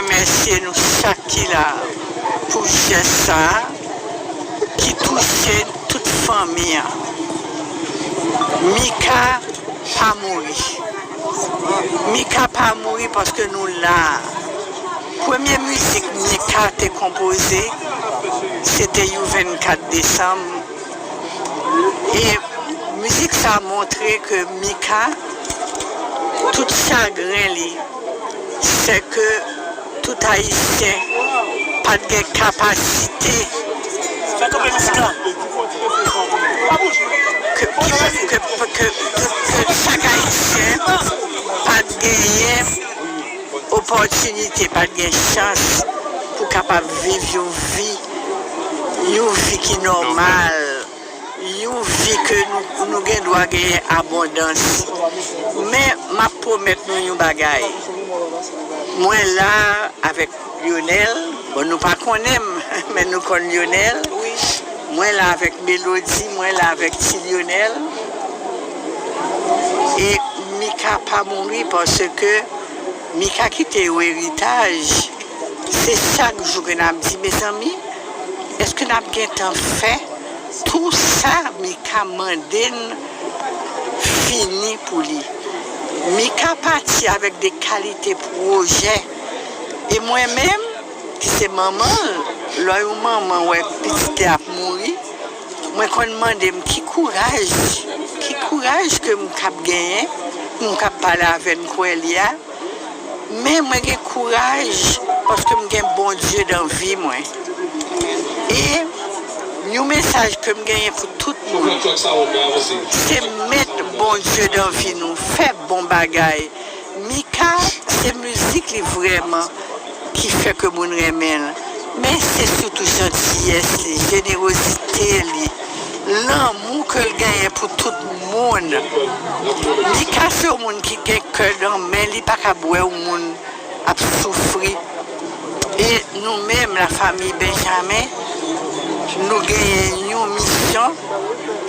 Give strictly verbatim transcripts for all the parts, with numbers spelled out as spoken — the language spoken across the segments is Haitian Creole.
Remèsye nou chak ki la pou jès sa a ki touche tout fanmi an. Mika pa mouri. Mika pa mouri paske nou la. Premye mizik Mika te konpoze, se te You vennkat desanm. E mizik sa montre ke Mika, tout chagren li, se ke tout Ayisyen pa t gen kapasite ke, ke, ke, ke, ke chak Ayisyen pa t genyen opòtinite, pa t gen chans pou kapab viv yon vi, yon vi ki nòmal, yon vi ke nou, nou gen dwa genyen abondans. Men, m ap pwomèt nou yon bagay. Mwen la avèk Lionel, bon, nou pa konnen m, men nou konn Lionel. Mwen la avèk Melody, mwen la avèk Ti Lionel. E Mika pa mouri paske Mika kite yon eritaj. Se chak jou ke n ap di, mezanmi, èske n ap gentan fè tou sa Mika mande n fini pou li? Mika pati avèk de kalite pwojè. E mwen menm, ki se manman l, lè yon manman wè pitit li ap mouri, mwen konn mande m ki kouraj, ki kouraj ke m k ap genyen, pou m k ap pale avè n kwè li a. Men mwen gen kouraj paske m gen Bondye nan vi mwen. E yon mesaj ke m genyen pou tout moun, se met Bondye nan vi nou, fè bon bagay. Mika, se mizik li vrèman ki fè ke moun renmen l. Men se sitou jantiyès li, jenerozite li, lanmou ke l genyen pou tout moun. Mika se yon moun ki gen kè nan men li, pa ka wè yon moun ap soufri. E nou menm, lafanmi Benjamen, nou genyen yon misyon,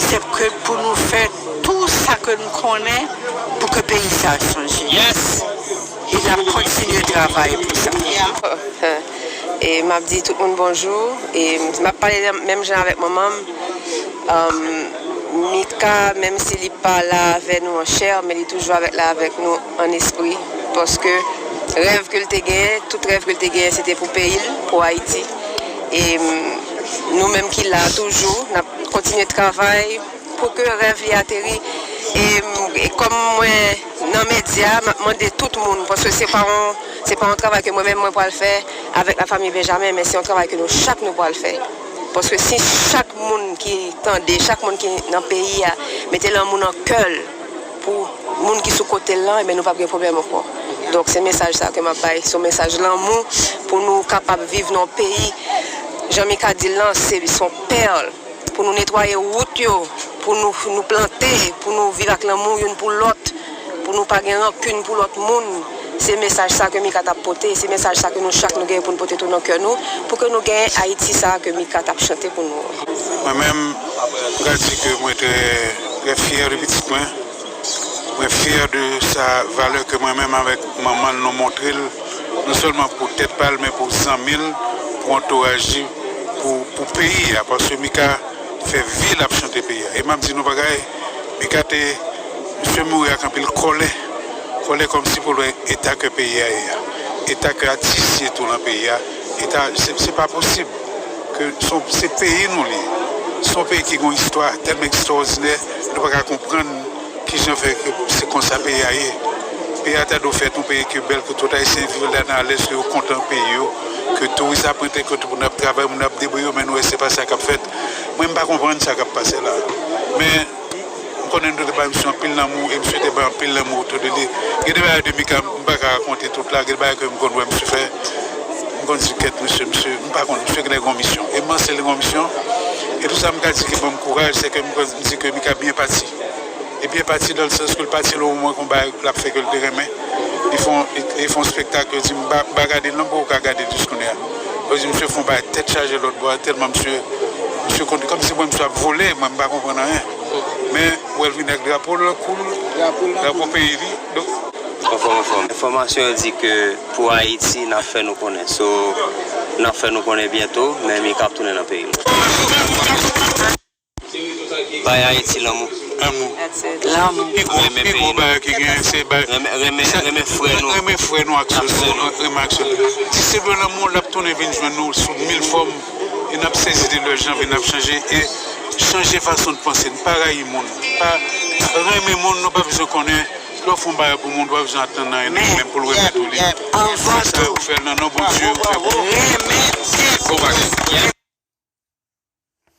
se ke pou nou fè tou sa ke nou konnen pou ke peyi sa a chanje. Yes! E n ap kontinye travay pou sa. E m ap di tout moun bonjou. E m ap pale menm jan avèk manman m. Um, Mika, menm si li pa la avè nou an chè, men li toujou avèk la avèk nou an espri. Paske rèv ke l te genyen, tout rèv ke l te genyen, se te pou peyi l, pou Ayiti. E, mm, nou menm ki la toujou, n ap kontinye travay pou ke rèv li ateri. E, mm, e kòm mwen nan medya, m ap mande tout moun, paske se pa yon, se pa yon travay ke mwen menm mwen pral fè avèk lafanmi Benjamen, men se yon travay ke nou chak nou pral fè. Paske si chak moun ki tande, chak moun ki nan peyi a, mete lanmou nan kè l pou moun ki sou kote l lan, ebyen nou p ap gen pwoblèm ankò. Donk, se mesaj sa ke m ap bay, se yon mesaj lanmou pou nou kapab viv nan yon peyi, jan Mika di l lan, se, se yon pèl, pou nou netwaye wout yo, pou nou, nou plante, pou nou viv ak lanmou youn pou lòt, pou nou pa gen rankin pou lòt moun. Se mesaj sa ke Mika t ap pote, se mesaj sa ke nou chak nou genyen pou nou pote tou nan kè nou, pou ke nou genyen Ayiti sa ke Mika t ap chante pou nou an. Mwen menm, m ka di ke mwen trè, trè fyè de pitit mwen. Mwen fyè de sa valè ke mwen menm avèk manman l nou montre l, non sèlman pou tèt pa l, men pou zanmi l, pou antouraj li, pou, pou peyi a, paske Mika fè vi l ap chante peyi a. E m ap di nou bagay, Mika te, misye mouri ak anpil kòlè. Kòlè kòmsi pou l wè eta ke peyi a ye a. Eta ke atis ye tou lan peyi a. Eta, se, se pa posib ke se, se peyi nou li ye. Se yon peyi ki gen yon istwa tèlman ekstwòdinè, nou pa ka konprann kijan fè ke se konsa peyi a ye. Peyi a ta dwe fèt yon peyi ke bèl, ke tout Ayisyen viv ladan alèz, ke yo kontan peyi yo, ke touris ap rantre, ke tout moun ap travay, moun ap debouye yo, men nou wè se pa sa k ap fèt. Mwen, m pa konprann sa k ap pase la. Men, m konnen nou te bay misye anpil lanmou, e misye te bay anpil lanmou otou de li. Gen de bagay de Mika, m pa ka rakonte tout la, gen de bagay ke m konn wè misye fè, m konn di kèt misye, misye, m pa konn, misye genlè gen yon misyon. E m panse li gen yon misyon. E tou sa m ka di ki ban m kouraj, se ke m konn di ke Mika byen pati. E byen pati dan le sans ke l pati nan yon moman ke yon bagay l ap fè ke l te renmen. Li fè yon, li, li fè yon spektak, yo di m pa, m pa gade l non, m poko ka gade l jis kounye a. Yo di misye fè yon bagay tèt chaje lòt bò a, tèlman misye, misye konn, kòmsi mwen misye ap vole, mwen m pa konprann anyen. Men, ou wè l vini ak drapo l, koul, drapo peyi li. Donk, Anfòm, anfòm. Enfòmasyon yo di ke pou Ayiti, n ap fè nou konnen. So, n ap fè nou konnen byento, men Mika ap tounen nan peyi l. Bay Ayiti lanmou. Lanmou. That's it. Lanmou. Pi gwo, Renmen pi peyi gwo nou. Bagay ki gen, se bay. Renmen, renmen, renmen frè nou. Renmen frè nou ak sè nou. Renmen ak sè nou. Ti se vre lanmou, l ap tounen vin jwenn nou sou mil fòm. E n ap sezi de lè jan vin ap chanje e chanje fason de panse. Nou pa rayi moun. Pa renmen moun, nou pa bezwen konnen. Lè w fè yon bagay pou moun, ou pa bezwen atann anyen de li menm pou l remèt ou li. Ou fè sa, ou fè l nan non Bondye, ou fè pou. Renmen. Bon bagay.